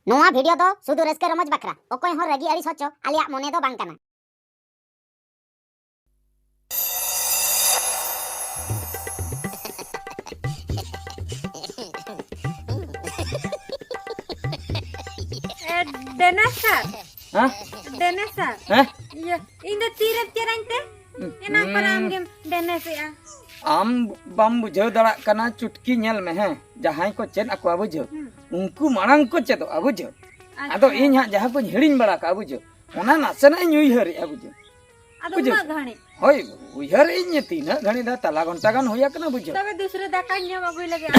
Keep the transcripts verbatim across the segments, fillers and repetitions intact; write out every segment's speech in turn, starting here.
ᱱᱚᱣᱟ ᱵᱷᱤᱰᱤᱭᱳ ᱫᱚ ᱥᱩᱫᱷᱩ ᱨᱟᱹᱥᱠᱟᱹ ᱨᱚᱢᱚᱡᱽ ᱵᱟᱠᱷᱨᱟ, ᱚᱠᱚᱭ ᱦᱚᱸ ᱨᱟᱹᱜᱤ ᱟᱹᱲᱤᱥ ᱦᱚᱪᱚ ᱟᱞᱮᱭᱟᱜ ᱢᱚᱱᱮ ᱫᱚ ᱵᱟᱝ ᱠᱟᱱᱟ᱾ ᱮ, ᱰᱮᱱᱮᱥ ᱥᱟᱨ᱾ ᱦᱮᱸ? ᱰᱮᱱᱮᱥ ᱥᱟᱨ᱾ ᱦᱮᱸ? ᱤᱭᱟᱹ, ᱤᱧ ᱫᱚ ᱛᱤᱨᱮᱢ ᱪᱮᱫ ᱟᱹᱧ ᱛᱮ? ᱮᱱᱟᱝ ᱠᱷᱚᱱ ᱦᱩᱸ᱾ ᱟᱢ ᱜᱮᱢ ᱰᱮᱱᱮᱥᱮᱜᱼᱟ᱾ ᱟᱢ ᱵᱟᱢ ᱵᱩᱡᱷᱟᱹᱣ ᱫᱟᱲᱮᱭᱟᱜ ᱠᱟᱱᱟ, ᱪᱩᱴᱠᱤ ᱧᱮᱞ ᱢᱮ, ᱦᱮᱸ? ᱡᱟᱦᱟᱸᱭ ᱠᱚ ᱪᱮᱫ ᱟᱠᱚᱣᱟ, ᱵᱩᱡᱷᱟᱹᱣ? ᱦᱩᱸ᱾ ᱩᱱᱠᱩ ᱢᱟᱲᱟᱝ ᱠᱚ ᱪᱮᱫᱚᱜᱼᱟ, ᱵᱩᱡᱷᱟᱹᱣ? ᱟᱪᱪᱷᱟ᱾ ᱟᱫᱚ ᱤᱧ ᱦᱟᱸᱜ ᱡᱟᱦᱟᱸ ᱠᱚᱧ ᱦᱤᱲᱤᱧ ᱵᱟᱲᱟ ᱠᱟᱜᱼᱟ, ᱵᱩᱡᱷᱟᱹᱣ? ᱚᱱᱟ ᱱᱟᱥᱮᱱᱟᱜ ᱤᱧ ᱩᱭᱦᱟᱹᱨᱮᱜᱼᱟ, ᱵᱩᱡᱷᱟᱹᱣ? ᱟᱫᱚ ᱵᱩᱡᱷᱟᱹᱣ? ᱩᱱᱟᱹᱜ ᱜᱷᱟᱹᱲᱤᱡ? ᱦᱳᱭ, ᱩᱭᱦᱟᱹᱨᱮᱜ ᱟᱹᱧ, ᱛᱤᱱᱟᱹᱜ ᱜᱷᱟᱹᱲᱤᱡ ᱫᱚ ᱛᱟᱞᱟ ᱜᱷᱚᱱᱴᱟ ᱜᱟᱱ ᱦᱩᱭ ᱟᱠᱟᱱᱟ, ᱵᱩᱡᱷᱟᱹᱣ? ᱛᱚᱵᱮ ᱫᱩᱥᱨᱟᱹ ᱫᱟᱠᱟᱧ ᱡᱚᱢ ᱟᱹᱜᱩᱭ ᱞᱟᱹᱜᱤᱫ᱾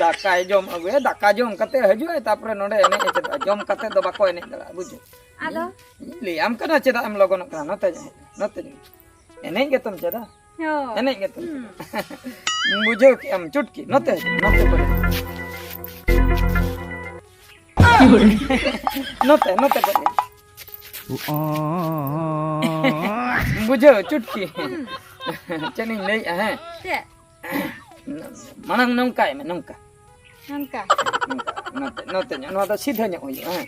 ᱫᱟᱠᱟᱭ ᱡᱚᱢ ᱟᱹᱜᱩᱭᱟ, ᱫᱟᱠᱟ ᱡᱚᱢ ᱠᱟᱛᱮ ᱦᱤᱡᱩᱜᱼᱟᱭ, ᱛᱟᱯᱚᱨᱮ ᱱᱚᱰᱮ ᱮᱱᱮᱡ ᱮ ᱪᱮᱫᱚᱜᱼᱟ᱾ ᱡᱚᱢ ᱠᱟᱛᱮ ᱫᱚ ᱵᱟᱠᱚ ᱮᱱᱮᱡ ᱫᱟᱲᱮᱭᱟᱜᱼᱟ, ᱵᱩᱡᱷᱟᱹᱣ? ᱟᱫᱚ? ᱤᱧ ᱞᱟᱹᱭᱟᱢ ᱠᱟᱱᱟ, ᱪᱮᱫᱟᱜ ᱮᱢ ᱞᱚᱜᱚᱱᱚᱜ ᱠᱟᱱᱟ? ᱱᱚᱛᱮ ᱧᱚᱜ ᱦᱮᱡ ᱢᱮ, ᱱᱚᱛᱮ ᱧᱚᱜ᱾ ᱮᱱᱮᱡ ᱜᱮᱛᱚᱢ ᱪᱮᱫᱟ? ᱦᱳᱭ᱾ ᱮᱱᱮᱡ ᱜᱮᱛᱚᱢ ᱦᱩᱸ᱾ ᱪᱮᱫᱟ? ᱵᱩᱡᱷᱟᱹᱣ ᱠᱮᱜᱼᱟᱢ, ᱪᱩᱴᱠᱤ, ᱱᱚᱛᱮ ᱦᱤᱡᱩᱜ ᱢᱮ, ᱱᱚᱛᱮ ᱠᱚᱨᱮ᱾ ᱱᱚᱛᱮ, ᱱᱚᱛᱮ ᱠᱚᱨᱮ᱾ ᱵᱩᱡᱷᱟᱹᱣ, ᱪᱩᱴᱠᱤ᱾ ᱦᱩᱸ᱾ ᱪᱮᱫ ᱤᱧ ᱞᱟᱹᱭᱮᱜᱼᱟ, ᱦᱮᱸ? ᱪᱮᱫ? ᱢᱟᱲᱟᱝ ᱱᱚᱝᱠᱟᱭ ᱢᱮ, ᱱᱚᱝᱠᱟ᱾ ᱱᱚᱝᱠᱟ᱾ ᱱᱚᱝᱠᱟ, ᱱᱚᱛᱮ, ᱱᱚᱛᱮ ᱧᱚᱜ, ᱱᱚᱣᱟ ᱫᱚ ᱥᱤᱫᱷᱟᱹ ᱧᱚᱜ ᱦᱩᱭᱩᱜᱼᱟ, ᱦᱮᱸ᱾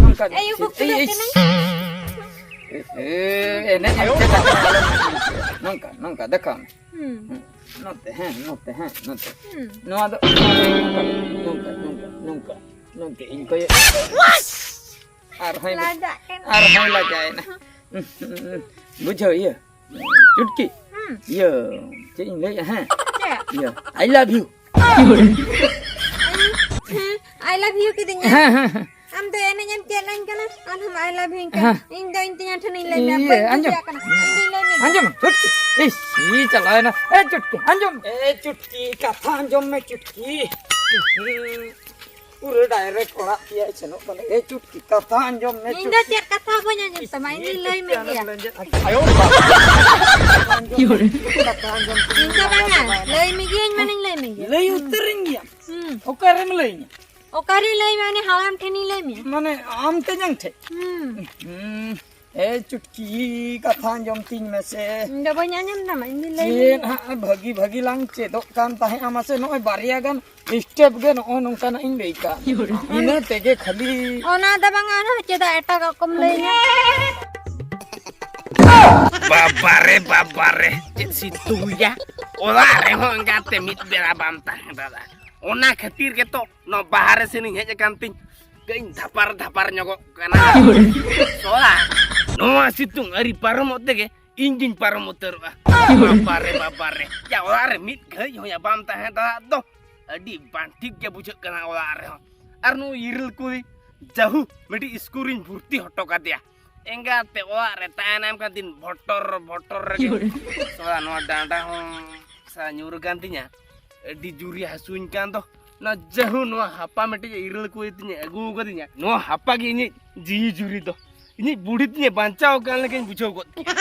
ᱱᱚᱝᱠᱟ ᱧᱚᱜ, ᱮᱭ, ᱩᱠᱩ ᱥᱤᱫᱷᱟᱹ, ᱮᱭ, ᱠᱩᱞᱟᱹ ᱮᱭ, ᱠᱟᱹᱱᱟᱹᱧ᱾ ᱮ, ᱮᱱᱮᱡ ᱮᱢ ᱪᱮᱫ ᱟᱠᱟᱫᱟ, ᱟᱞᱚᱢ ᱱᱚᱝᱠᱟ, ᱱᱚᱝᱠᱟ, ᱫᱮᱠᱷᱟᱣ ᱢᱮ᱾ ᱦᱩᱸ᱾ ᱦᱩᱸ, ᱱᱚᱛᱮ, ᱦᱮᱸ, ᱱᱚᱛᱮ, ᱦᱮᱸ, ᱱᱚᱛᱮ᱾ ᱦᱩᱸ᱾ ᱱᱚᱣᱟ ᱫᱚ ᱱᱚᱝᱠᱟ, ᱱᱚᱝᱠᱟ, ᱱᱚᱝᱠᱟ, ᱱᱚᱝᱠᱟ᱾ ᱤᱧ ᱠᱚᱭᱚᱜ᱾ ᱟᱨᱦᱚᱸᱭ ᱞᱟᱡᱟᱜ ᱠᱟᱱᱟ᱾ ᱟᱨᱦᱚᱸᱭ ᱞᱟᱡᱟᱣᱮᱱᱟ᱾ ᱵᱩᱡᱷᱟᱹᱣ, ᱤᱭᱟᱹ, ᱪᱩᱴᱠᱤ᱾ ᱦᱩᱸ᱾ ᱤᱭᱟᱹ, ᱪᱮᱫ ᱤᱧ ᱞᱟᱹᱭᱮᱜᱼᱟ, ᱦᱮᱸ? ᱪᱮᱫ? ᱤᱭᱟᱹ, I love you᱾ ᱦᱮᱸ, I love you ᱠᱤᱫᱤᱧᱟ᱾ ᱦᱮᱸ, ᱦᱮᱸ, ᱦᱮᱸ᱾ ᱟᱢ ᱫᱚ ᱮᱱᱮᱡ ᱮᱢ ᱪᱮᱫ ᱟᱹᱧ ᱠᱟᱱᱟ, ᱟᱨᱦᱚᱸᱢ I love you ᱤᱧ ᱠᱟᱱᱟ᱾ ᱦᱮᱸ᱾ ᱤᱧ ᱫᱚ ᱤᱧ ᱛᱮᱧᱟᱝ ᱴᱷᱮᱱᱤᱧ ᱞᱟᱹᱭ ᱢᱮᱭᱟ, ᱤᱭᱟᱹ, ᱵᱟᱹᱧ ᱟᱸᱡᱚᱢ᱾ ᱠᱩᱥᱤᱭᱟᱜ ᱠᱟᱱᱟ᱾ ᱤᱧ ᱫᱚᱧ ᱞᱟᱹᱭ ᱢᱮ᱾ ᱟᱸᱡᱚᱢ, ᱪᱩᱴᱠᱤ᱾ ᱤᱥ, ᱤ, ᱪᱟᱞᱟᱣᱮᱱᱟ᱾ ᱮ, ᱪᱩᱴᱠᱤ, ᱠᱟᱛᱷᱟ ᱟᱸᱡᱚᱢ ᱢᱮ, ᱪᱩᱴᱠᱤ᱾ ᱯᱩᱨᱟᱹ direct ᱚᱲᱟᱜ ᱛᱮᱭᱟᱭ ᱥᱮᱱᱚᱜ ᱠᱟᱱᱟ᱾ ᱮ ᱪᱩᱴᱠᱤ, ᱠᱟᱛᱷᱟ ᱟᱸᱡᱚᱢ ᱢᱮ, ᱤᱧ ᱫᱚ ᱪᱩᱴᱠᱤ᱾ ᱪᱮᱫ ᱠᱟᱛᱷᱟ ᱦᱚᱸ ᱵᱟᱹᱧ ᱟᱸᱡᱚᱢ ᱛᱟᱢᱟ, ᱤᱧ ᱫᱚᱧ ᱞᱟᱹᱭ ᱢᱮ ᱜᱮᱭᱟ᱾ ᱟᱭᱳ ᱵᱟᱵᱟ᱾ ᱠᱟᱛᱷᱟ ᱟᱸᱡᱚᱢ ᱢᱮ᱾ ᱤᱧ ᱫᱚ ᱵᱟᱝᱟ, ᱞᱟᱹᱭ ᱢᱮ ᱜᱤᱭᱟᱹᱧ, ᱢᱟᱱᱮᱧ ᱞᱟᱹᱭ ᱢᱮ ᱜᱮᱭᱟ᱾ ᱞᱟᱹᱭ ᱩᱛᱟᱹᱨᱤᱧ ᱜᱮᱭᱟ᱾ ᱦᱩᱸ᱾ ᱚᱠᱟᱨᱮᱢ ᱞᱟᱹᱭᱟᱹᱧᱟ? ᱚᱠᱟᱨᱮᱧ ᱞᱟᱹᱭ ᱢᱮ, ᱩᱱᱤ ᱦᱟᱲᱟᱢ ᱴᱷᱮᱱᱤᱧ ᱞᱟᱹᱭ ᱢᱮᱭᱟ᱾ ᱢᱟᱱᱮ, ᱟᱢ ᱛᱮᱧᱟᱝ ᱴᱷᱮᱡ? ᱦᱩᱸ᱾ ᱦᱩᱸ᱾ ᱮ ᱪᱩᱴᱠᱤ, ᱠᱟᱛᱷᱟ ᱟᱸᱡᱚᱢ ᱛᱤᱧ ᱢᱮᱥᱮ᱾ ᱤᱧ ᱫᱚ ᱵᱟᱹᱧ ᱟᱸᱡᱚᱢ ᱫᱟ, ᱢᱟ ᱤᱧ ᱫᱚᱧ ᱞᱟᱹᱭ ᱪᱮᱫ ᱞᱮᱜᱮ᱾ ᱦᱟᱸᱜ ᱵᱷᱟᱹᱜᱤ ᱵᱷᱟᱹᱜᱤ ᱞᱟᱝ ᱪᱮᱫᱚᱜ ᱠᱟᱱ ᱛᱟᱦᱮᱸᱜᱼᱟ, ᱢᱟᱥᱮ ᱱᱚᱜᱼᱚᱭ ᱵᱟᱨᱭᱟ ᱜᱟᱱ step ᱜᱮ ᱱᱚᱜᱼᱚᱭ ᱱᱚᱝᱠᱟᱱᱟᱜ ᱤᱧ ᱞᱟᱹᱭ ᱠᱟᱜ᱾ ᱤᱱᱟᱹ ᱛᱮᱜᱮ ᱠᱷᱟᱹᱞᱤ᱾ ᱚᱱᱟ ᱫᱚ ᱵᱟᱝᱟ, ᱚᱱᱟ ᱪᱮᱫᱟᱜ ᱮᱴᱟᱜᱟᱜ ᱠᱚᱢ ᱞᱟᱹᱭᱟ? ᱵᱟᱵᱟᱨᱮ, ᱵᱟᱵᱟᱨᱮ, ᱪᱮᱫ ᱥᱤᱛᱩᱝ ᱭᱟ᱾ ᱚᱲᱟᱜ ᱨᱮᱦᱚᱸ ᱮᱸᱜᱟᱛᱮ ᱢᱤᱫ ᱵᱮᱲᱟ ᱵᱟᱢ ᱛᱟᱦᱮᱸ ᱫᱟᱲᱮᱭᱟᱜᱼᱟ᱾ ᱚᱱᱟ ᱠᱷᱟᱹᱛᱤᱨ ᱜᱮᱛᱚ ᱱᱚᱣᱟ ᱵᱟᱦᱟᱨᱮ ᱥᱮᱱᱤᱧ ᱦᱮᱡ ᱟᱠᱟᱱ ᱛᱤᱧ ᱠᱟᱹᱡ ᱤᱧ ᱫᱷᱟᱯᱟᱨ ᱫᱷᱟᱯᱟᱨ ᱧᱚᱜᱚᱜ ᱠᱟᱱᱟ᱾ ᱥᱚᱲᱟ, ᱱᱚᱣᱟ ᱥᱤᱛᱩᱝ ᱟᱹᱨᱤ ᱯᱟᱨᱚᱢᱚᱜ ᱛᱮᱜᱮ ᱤᱧ ᱜᱤᱧ ᱯᱟᱨᱚᱢ ᱩᱛᱟᱹᱨᱚᱜᱼᱟ᱾ ᱵᱟᱵᱟᱨᱮ, ᱵᱟᱵᱟᱨᱮ, ᱭᱟ, ᱚᱲᱟᱜ ᱨᱮ ᱢᱤᱫ ᱜᱷᱟᱹᱲᱤᱡ ᱦᱚᱸ ᱭᱟ ᱵᱟᱢ ᱛᱟᱦᱮᱸ ᱫᱟᱲᱮᱭᱟᱜ ᱫᱚ᱾ ᱟᱹᱰᱤ ᱵᱟᱝ ᱴᱷᱤᱠ ᱜᱮ ᱵᱩᱡᱷᱟᱹᱜ ᱠᱟᱱᱟ ᱚᱲᱟᱜ ᱨᱮᱦᱚᱸ᱾ ᱟᱨ ᱱᱩᱭ ᱤᱨᱤᱞ ᱠᱩᱲᱤ ᱡᱟᱹᱦᱩ ᱢᱤᱫᱴᱤᱡ ᱥᱠᱩᱞ ᱨᱤᱧ ᱵᱷᱚᱨᱛᱤ ᱦᱚᱴᱚ ᱠᱟᱫᱮᱭᱟ᱾ ᱮᱸᱜᱟᱛᱮ ᱚᱲᱟᱜ ᱨᱮ ᱛᱟᱦᱮᱱᱟᱭ ᱮᱱᱠᱷᱟᱱ ᱫᱤᱱ ᱵᱷᱚᱴᱚᱨ ᱵᱷᱚᱴᱚᱨ ᱨᱮᱜᱮ᱾ ᱥᱟᱞᱟ ᱱᱚᱣᱟ ᱰᱟᱸᱰᱟ ᱦᱚᱸ ᱥᱟ ᱧᱩᱨ ᱟᱠᱟᱱ ᱛᱤᱧᱟ᱾ ᱟᱹᱰᱤ ᱡᱩᱨᱤ ᱦᱟᱹᱥᱩᱧ ᱠᱟᱱ ᱫᱚ᱾ ᱱᱚᱣᱟ ᱡᱟᱹᱦᱩ ᱱᱚᱣᱟ ᱦᱟᱯᱟ ᱢᱤᱫᱴᱤᱡ ᱤᱨᱤᱞ ᱠᱩᱲᱤ ᱛᱤᱧᱮ ᱟᱹᱜᱩ ᱟᱠᱟᱫᱤᱧᱟ᱾ ᱱᱚᱣᱟ ᱦᱟᱯᱟ ᱜᱮ ᱤᱧᱤᱡ ᱡᱤᱣᱤ ᱡᱩᱨᱤ ᱫᱚ᱾ ᱤᱧᱤᱡ ᱵᱩᱰᱷᱤ ᱛᱤᱧᱮ ᱵᱟᱧᱪᱟᱣ ᱟᱠᱟᱱ ᱞᱮᱠᱟᱧ ᱵᱩᱡᱷᱟᱹᱣ ᱜᱚᱫ ᱠᱮᱫᱟ᱾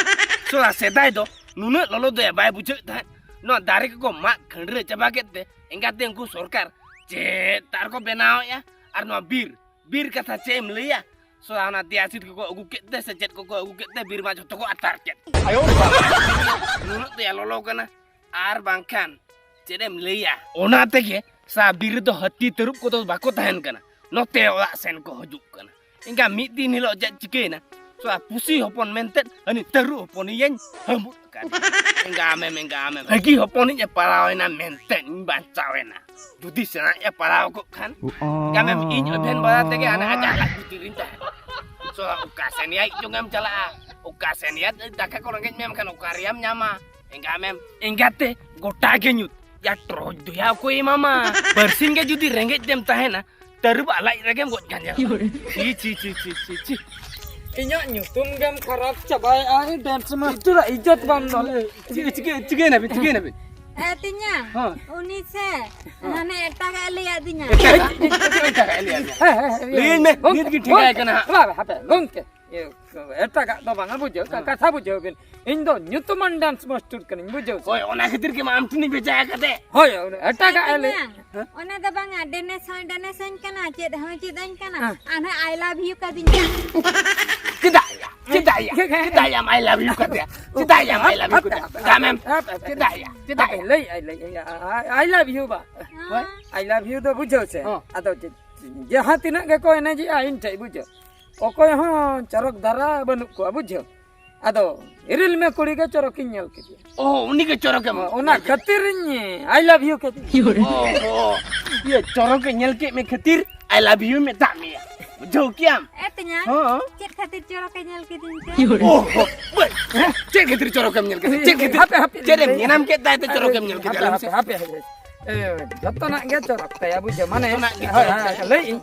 ᱥᱟᱞᱟ ᱥᱮᱫᱟᱭ ᱫᱚ ᱱᱩᱱᱟᱹᱜ ᱞᱚᱞᱚ ᱫᱚᱭᱟ ᱵᱟᱭ ᱵᱩᱡᱷᱟᱹᱣ ᱛᱟᱦᱮᱸᱫ᱾ ᱱᱚᱣᱟ ᱫᱟᱨᱮ ᱠᱚᱠᱚ ᱢᱟᱜ ᱠᱷᱟᱹᱱᱰᱨᱟᱹ ᱪᱟᱵᱟ ᱠᱮᱫ ᱛᱮ ᱮᱸᱜᱟᱛᱮ ᱩᱱᱠᱩ ᱥᱚᱨᱠᱟᱨ ᱪᱮᱫ ᱛᱟᱨ ᱠᱚ ᱵᱮᱱᱟᱣᱮᱫᱼᱟ᱾ ᱟᱨ ᱱᱚᱣᱟ ᱵᱤᱨ, ᱵᱤᱨ ᱠᱟᱛᱷᱟ ᱪᱮᱫ ᱮᱢ ᱞᱟᱹᱭᱟ? ᱥᱚᱞᱟ ᱚᱱᱟ ᱫᱤᱭᱟᱥᱤᱨ ᱠᱚᱠᱚ ᱟᱹᱜᱩ ᱠᱮᱫ ᱛᱮ ᱥᱮ ᱪᱮᱫ ᱠᱚᱠᱚ ᱟᱹᱜᱩ ᱠᱮᱫ ᱛᱮ ᱵᱤᱨ ᱢᱟ ᱡᱷᱚᱛᱚ ᱠᱚ ᱟᱛᱟᱨ ᱠᱮᱫ᱾ ᱱᱩᱱᱟᱹᱜ ᱫᱚᱭᱟ ᱞᱚᱞᱚ ᱠᱟᱱᱟ᱾ ᱟᱨ ᱵᱟᱝᱠᱷᱟᱱ ᱪᱮᱫ ᱮᱢ ᱞᱟᱹᱭᱟ? ᱚᱱᱟ ᱛᱮᱜᱮ ᱥᱟ ᱵᱤᱨ ᱨᱮᱫᱚ ᱦᱟᱹᱛᱤ ᱛᱟᱹᱨᱩᱵ ᱠᱚᱫᱚ ᱵᱟᱠᱚ ᱛᱟᱦᱮᱱ ᱠᱟᱱᱟ, ᱱᱚᱛᱮ ᱚᱲᱟᱜ ᱥᱮᱱ ᱠᱚ ᱦᱤᱡᱩᱜ ᱠᱟᱱᱟ᱾ ᱮᱱᱠᱷᱟᱱ ᱢᱤᱫ ᱫᱤᱱ ᱦᱤᱞᱳᱜ ᱪᱮᱫ ᱪᱤᱠᱟᱹᱭᱮᱱᱟ? ᱥᱟ ᱯᱩᱥᱤ ᱦᱚᱯᱚᱱ ᱢᱮᱱᱛᱮ ᱦᱟᱹᱱᱤ ᱛᱟᱹᱨᱩᱵ ᱦᱚᱯᱚᱱᱤᱭᱟᱹᱧ ᱦᱟᱹᱢᱵᱩᱫ ᱟᱠᱟᱫᱮᱭᱟ᱾ ᱮᱸᱜᱟ ᱟᱢᱮᱢ, ᱮᱸᱜᱟ ᱟᱢᱮᱢ, ᱵᱷᱟᱹᱜᱤ ᱦᱚᱯᱚᱱᱤᱡ ᱮ ᱯᱟᱲᱟᱣᱮᱱᱟ ᱢᱮᱱᱛᱮ ᱤᱧ ᱵᱟᱧᱪᱟᱣᱮᱱᱟ᱾ ᱡᱩᱫᱤ ᱥᱮᱬᱟᱭ ᱮ ᱯᱟᱲᱟᱣ ᱠᱚᱜ ᱠᱷᱟᱱ, ᱮᱸᱜᱟ ᱟᱢᱮᱢ, ᱤᱧ ᱮᱵᱷᱮᱱ ᱵᱟᱲᱟ ᱛᱮᱜᱮ ᱦᱟᱱᱮ ᱟᱡᱟᱜ ᱞᱟᱡ ᱵᱷᱤᱛᱤᱨ ᱨᱤᱧ ᱛᱟᱦᱮᱱᱟ᱾ ᱥᱟ ᱚᱠᱟ ᱥᱮᱱ ᱭᱟ ᱤᱡ ᱪᱚᱝ ᱮᱢ ᱪᱟᱞᱟᱜᱼᱟ, ᱚᱠᱟ ᱥᱮᱱ ᱭᱟ ᱫᱟᱠᱟ ᱠᱚ ᱨᱮᱸᱜᱮᱡ ᱢᱮᱢ ᱠᱷᱟᱱ ᱚᱠᱟ ᱨᱮᱭᱟᱢ ᱧᱟᱢᱟ? ᱮᱸᱜᱟᱢᱮᱢ, ᱮᱸᱜᱟᱛᱮ ᱜᱚᱴᱟ ᱜᱮ ᱧᱩᱛ᱾ ᱭᱟ ᱴᱨᱚᱪ ᱫᱚᱭᱟ ᱚᱠᱚᱭ ᱮᱢᱟᱢᱟ? ᱵᱟᱨᱥᱤᱧ ᱜᱮ ᱡᱩᱫᱤ ᱨᱮᱸᱜᱮᱡ ᱛᱮᱢ ᱛᱟᱦᱮᱱᱟ, ᱛᱟᱹᱨᱩᱵ ᱟᱜ ᱞᱟᱡ ᱨᱮᱜᱮᱢ ᱜᱚᱡ ᱜᱟᱸᱡᱟ᱾ ᱪᱷᱤ, ᱪᱷᱤ, ᱪᱷᱤ, ᱪᱷᱤ, ᱪᱷᱤ, ᱪᱷᱤ᱾ ᱤᱧᱟᱹᱜ ᱧᱩᱛᱩᱢ ᱜᱮᱢ ᱠᱷᱟᱨᱟᱯ ᱪᱟᱵᱟᱭᱮᱜᱼᱟ, ᱰᱮᱱᱥ ᱢᱟᱥᱴᱟᱨᱟᱜ ᱤᱡᱽᱡᱚᱛ ᱵᱟᱢ ᱫᱚᱦᱚᱭᱟ᱾ ᱪᱤᱠᱟᱹ, ᱪᱤᱠᱟᱹ, ᱪᱤᱠᱟᱹᱭᱮᱱᱟᱵᱤᱱ, ᱪᱤᱠᱟᱹᱭᱮᱱᱟᱵᱤᱱ? ᱮ ᱛᱤᱧᱟ, ᱦᱮᱸ᱾ ᱩᱱᱤ ᱥᱮ ᱦᱮᱸ᱾ ᱦᱟᱱᱮ ᱮᱴᱟᱜᱟᱜ ᱮ ᱞᱟᱹᱭᱟᱫᱤᱧᱟ᱾ ᱮᱴᱟᱜᱟᱜ? ᱪᱮᱫ, ᱪᱮᱫ, ᱪᱮᱫ ᱮᱴᱟᱜᱟᱜ ᱮ ᱞᱟᱹᱭᱟᱫᱤᱧᱟ? ᱦᱮᱸ, ᱦᱮᱸ, ᱦᱮᱸ, ᱞᱟᱹᱭᱟᱹᱧ ᱢᱮ, ᱜᱚᱢᱠᱮ, ᱱᱤᱛ ᱜᱤᱧ ᱴᱷᱤᱠᱟᱹᱭ ᱜᱚᱢᱠᱮ, ᱠᱟᱱᱟ ᱦᱟᱸᱜ᱾ ᱵᱟᱵᱟ, ᱦᱟᱯᱮ, ᱜᱚᱢᱠᱮ᱾ ᱤᱭᱟᱹ, ᱮᱴᱟᱜᱟᱜ ᱫᱚ ᱵᱟᱝᱟ, ᱵᱩᱡᱷᱟᱹᱣ, ᱠᱟ-, ᱦᱮᱸ᱾ ᱠᱟᱛᱷᱟ ᱵᱩᱡᱷᱟᱹᱣ ᱵᱤᱱ᱾ ᱤᱧ ᱫᱚ ᱧᱩᱛᱩᱢᱟᱱ ᱰᱮᱱᱥ ᱢᱟᱥᱴᱟᱨ ᱠᱟᱹᱱᱟᱹᱧ, ᱵᱩᱡᱷᱟᱹᱣ ᱥᱮ? ᱦᱳᱭ, ᱚᱱᱟ ᱠᱷᱟᱹᱛᱤᱨ ᱜᱮ ᱢᱟ ᱟᱢ ᱴᱷᱮᱱᱤᱧ ᱵᱷᱮᱡᱟ ᱟᱠᱟᱫᱮ᱾ ᱦᱳᱭ, ᱚᱱᱟ ᱮᱴᱟᱜᱟᱜ ᱮ ᱞᱟᱹᱭ᱾ ᱦᱮᱸ? ᱚᱱᱟ ᱫᱚ ᱵᱟᱝᱟ, ᱰᱮᱱᱮᱥ ᱦᱚᱸᱭ ᱰᱮᱱᱮᱥ ᱟᱹᱧ ᱠᱟᱱᱟ, ᱪᱮᱫ ᱦᱚᱸᱭ ᱪᱮᱫ ᱟᱹᱧ ᱠᱟᱱᱟ, ᱦᱮᱸ᱾ ᱟᱨ ᱦᱚᱸᱭ I love you ᱠᱟᱫᱤᱧᱟ᱾ ᱪᱮᱫᱟᱜ ᱭᱟ? ᱪᱮᱫᱟᱜ ᱭᱟ? ᱪᱮᱫᱟᱜ ᱭᱟᱢ I love you ᱠᱟᱫᱮᱭᱟ? ᱪᱮᱫᱟᱜ ᱭᱟᱢ I love you ᱠᱟᱫᱮᱭᱟ? ᱫᱟᱢᱮᱢ ᱪᱮᱫᱟᱜ ᱭᱟ? ᱪᱮᱫᱟᱜ ᱭᱟ? ᱞᱟᱹᱭ ᱟᱭ, ᱞᱟᱹᱭ ᱟᱭ, I love you ᱵᱟ᱾ ᱦᱮᱸ᱾ I love you ᱫᱚ ᱵᱩᱡᱷᱟᱹᱣ ᱥᱮ᱾ ᱦᱮᱸ᱾ ᱟᱫᱚ ᱡᱮ-, ᱡᱟᱦᱟᱸ ᱛᱤᱱᱟᱹᱜ ᱜᱮᱠᱚ ᱮᱱᱮᱡᱮᱜᱼᱟ ᱤᱧ ᱴᱷᱮᱡ, ᱵᱩᱡᱷᱟᱹᱣ᱾ ᱚᱠᱚᱭ ᱦᱚᱸ ᱪᱚᱨᱚᱠ ᱫᱷᱟᱨᱟ ᱵᱟᱹᱱᱩᱜ ᱠᱚᱣᱟ, ᱵᱩᱡᱷᱟᱹᱣ᱾ ᱟᱫᱚ ᱤᱨᱤᱞ ᱢᱮ ᱠᱩᱲᱤ ᱜᱮ ᱪᱚᱨᱚᱠᱤᱧ ᱧᱮᱞ ᱠᱮᱫᱮᱭᱟ᱾ ᱚ, ᱩᱱᱤ ᱜᱮ ᱪᱚᱨᱚᱠᱮᱢ ᱚᱱᱟ ᱠᱷᱟᱹᱛᱤᱨ ᱤᱧ I love you ᱠᱮᱫᱮᱭᱟ᱾ ᱚ, ᱚ, ᱤᱭᱟᱹ, ᱪᱚᱨᱚᱠᱮ ᱧᱮᱞ ᱠᱮᱫ ᱢᱮ ᱠᱷᱟᱹᱛᱤᱨ I love you ᱢᱮᱛᱟᱜ ᱢᱮᱭᱟ᱾ ᱵᱩᱡᱷᱟᱹᱣ ᱠᱮᱭᱟᱢ? ᱮ ᱛᱮᱧᱟᱝ, ᱦᱚᱸ᱾ ᱪᱮᱫ ᱠᱷᱟᱹᱛᱤᱨ ᱪᱚᱨᱚᱠᱮ ᱧᱮᱞ ᱠᱤᱫᱤᱧ ᱛᱮ? ᱚ, ᱦᱚ, ᱵᱟᱹᱭ, ᱪᱮᱫ ᱠᱷᱟᱹᱛᱤᱨ ᱪᱚᱨᱚᱠᱮᱢ ᱧᱮᱞ ᱠᱮᱫᱮᱭᱟ? ᱪᱮᱫ ᱠᱷᱟᱹᱛᱤᱨ? ᱦᱟᱯᱮ, ᱦᱟᱯᱮ, ᱪᱮᱫ ᱮᱢ ᱞᱟᱹᱭ, ᱧᱮᱞ ᱧᱟᱢ ᱠᱮᱫ ᱛᱟᱭ ᱛᱮ ᱪᱚᱨᱚᱠᱮᱢ ᱧᱮᱞ ᱠᱮᱫᱮᱭᱟ? ᱦᱟᱯᱮ, ᱦᱟᱯᱮ, ᱦᱟᱯᱮ, ᱦᱟᱯᱮ᱾ ᱮ, ᱡᱚᱛᱚᱱᱟᱜ ᱜᱮ ᱪᱚᱨᱚᱠ ᱛᱟᱭᱟ, ᱵᱩᱡᱷᱟᱹᱣ, ᱢᱟᱱᱮ, ᱦᱳᱭ, ᱦᱳᱭ, ᱞᱟᱹᱭ ᱤᱧ᱾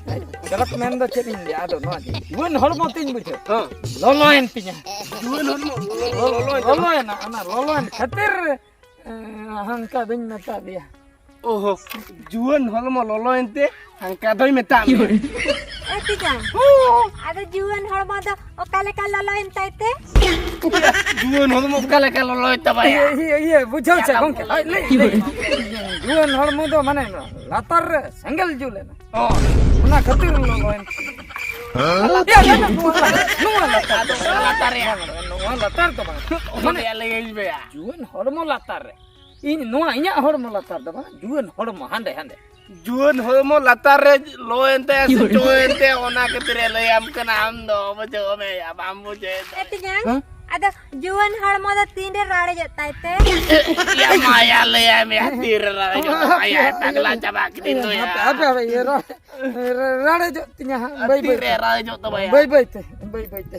ᱦᱮᱸ᱾ ᱪᱚᱨᱚᱠ ᱢᱮᱱ ᱫᱚ ᱪᱮᱫ ᱤᱧ ᱞᱟᱹᱭᱟ, ᱟᱫᱚ ᱱᱚᱣᱟ ᱜᱮ, ᱡᱩᱣᱟᱹᱱ ᱦᱚᱲᱢᱚ ᱛᱤᱧ ᱵᱩᱡᱷᱟᱹᱣ᱾ ᱦᱮᱸ᱾ ᱞᱚᱞᱚᱭᱮᱱ ᱛᱤᱧᱟ᱾ ᱡᱩᱣᱟᱹᱱ ᱦᱚᱲᱢᱚ, ᱞᱚᱞᱚᱭᱮᱱ ᱛᱟᱢᱟ᱾ ᱞᱚᱞᱚᱭᱮᱱᱟ, ᱚᱱᱟ ᱞᱚᱞᱚᱭᱮᱱ ᱠᱷᱟᱹᱛᱤᱨ, ᱮ, ᱦᱟᱱᱠᱟ ᱫᱚᱧ ᱢᱮᱛᱟ ᱫᱮᱭᱟ᱾ ᱚᱦᱚ, ᱡᱩᱣᱟᱹᱱ ᱦᱚᱲᱢᱚ ᱞᱚᱞᱚᱭᱮᱱ ᱛᱮ ᱦᱟᱱᱠᱟ ᱫᱚᱭ ᱢᱮᱛᱟᱜ ᱢᱮᱭᱟ᱾ ᱮ ᱛᱤᱧᱟᱝ, ᱟᱫᱚ ᱡᱩᱣᱟᱹᱱ ᱦᱚᱲᱢᱚ ᱫᱚ ᱚᱠᱟ ᱞᱮᱠᱟ ᱞᱚᱞᱚᱭᱮᱱ ᱛᱟᱭ ᱛᱮ? ᱡᱩᱣᱟᱹᱱ ᱦᱚᱲᱢᱚ ᱚᱠᱟ ᱞᱮᱠᱟ ᱞᱚᱞᱚᱭᱮᱱ ᱛᱟᱢᱟᱭᱟ? ᱤᱭᱟᱹ, ᱤᱭᱟᱹ, ᱤᱭᱟᱹ, ᱵᱩᱡᱷᱟᱹᱣ ᱪᱮ ᱜᱚᱝᱠᱮ? ᱦᱳᱭ, ᱞᱟᱹᱭ, ᱞᱟᱹᱭ᱾ ᱡᱩᱣᱟᱹᱱ ᱦᱚᱲᱢᱚ ᱫᱚ ᱢᱟᱱᱮ ᱞᱟᱛᱟᱨ ᱨᱮ ᱥᱮᱸᱜᱮᱞ ᱡᱩᱞ ᱮᱱᱟ᱾ ᱚ᱾ ᱚᱱᱟ ᱠᱷᱟᱹᱛᱤᱨ ᱞᱚᱞᱚᱭᱮᱱ᱾ ᱦᱮᱸ? ᱤᱭᱟᱹ, ᱤᱭᱟᱹ, ᱱᱚᱣᱟ, ᱱᱚᱣᱟ ᱞᱟᱛᱟᱨ᱾ ᱟᱫᱚ ᱚᱱᱟ ᱞᱟᱛᱟᱨ ᱨᱮᱭᱟᱜ᱾ ᱱᱚᱣᱟ ᱞᱟᱛᱟᱨ ᱫᱚ ᱵᱟᱝ᱾ ᱚᱱᱟ ᱢᱟᱱᱮ ᱨᱮᱭᱟᱜ ᱞᱟᱹᱭᱟᱹᱧ ᱢᱮᱭᱟ᱾ ᱡᱩᱣᱟᱹᱱ ᱦᱚᱲᱢᱚ ᱞᱟᱛᱟᱨ ᱨᱮ᱾ ᱤᱧ ᱱᱚᱣᱟ ᱤᱧᱟᱹᱜ ᱦᱚᱲᱢᱚ ᱞᱟᱛᱟᱨ ᱫᱚ ᱵᱟᱝ, ᱡᱩᱣᱟᱹᱱ ᱦᱚᱲᱢᱚ ᱦᱟᱸᱰᱮ, ᱦᱟᱸᱰᱮ᱾ ᱡᱩᱣᱟᱹᱱ ᱦᱚᱲᱢᱚ ᱞᱟᱛᱟᱨ ᱨᱮ ᱞᱚ ᱮᱱ ᱛᱟᱭᱟ ᱥᱮ ᱪᱚ ᱮᱱ ᱛᱟᱭᱟ, ᱚᱱᱟ ᱠᱷᱟᱹᱛᱤᱨ ᱮ ᱞᱟᱹᱭᱟᱢ ᱠᱟᱱᱟ ᱟᱢ ᱫᱚ, ᱵᱩᱡᱷᱟᱹᱣ ᱢᱮ ᱭᱟ, ᱵᱟᱢ ᱵᱩᱡᱷᱟᱹᱣ ᱮᱫᱟ᱾ ᱮ ᱛᱤᱧᱟᱝ, ᱦᱮᱸ? ᱟᱫᱚ ᱡᱩᱣᱟᱹᱱ ᱦᱚᱲᱢᱚ ᱫᱚ ᱛᱤᱱᱨᱮ ᱨᱟᱲᱮᱡᱚᱜ ᱛᱟᱭ ᱛᱮ? ᱭᱟ ᱢᱟᱭᱟ, ᱞᱟᱹᱭᱟᱭ ᱢᱮ ᱭᱟ, ᱛᱤᱨᱮ ᱨᱟᱲᱮᱡᱚᱜ ᱛᱟᱢᱟ ᱭᱟ, ᱯᱟᱜᱽᱞᱟ ᱪᱟᱵᱟ ᱠᱤᱫᱤᱧ ᱫᱚ ᱭᱟ᱾ ᱦᱟᱯᱮ, ᱦᱟᱯᱮ, ᱦᱟᱯᱮ, ᱤᱭᱟᱹ, ᱨᱟ-, ᱨᱟ-, ᱨᱟᱲᱮᱡᱚᱜ ᱛᱤᱧᱟ ᱦᱟᱸᱜ, ᱵᱟᱹᱭ, ᱵᱟᱹᱭ ᱛᱤᱨᱮ ᱛᱮ᱾ ᱨᱟᱲᱮᱡᱚᱜ ᱛᱟᱢᱟ ᱭᱟ? ᱵᱟᱹᱭ, ᱵᱟᱹᱭ ᱛᱮ, ᱵᱟᱹᱭ, ᱵᱟᱹᱭ ᱛᱮ᱾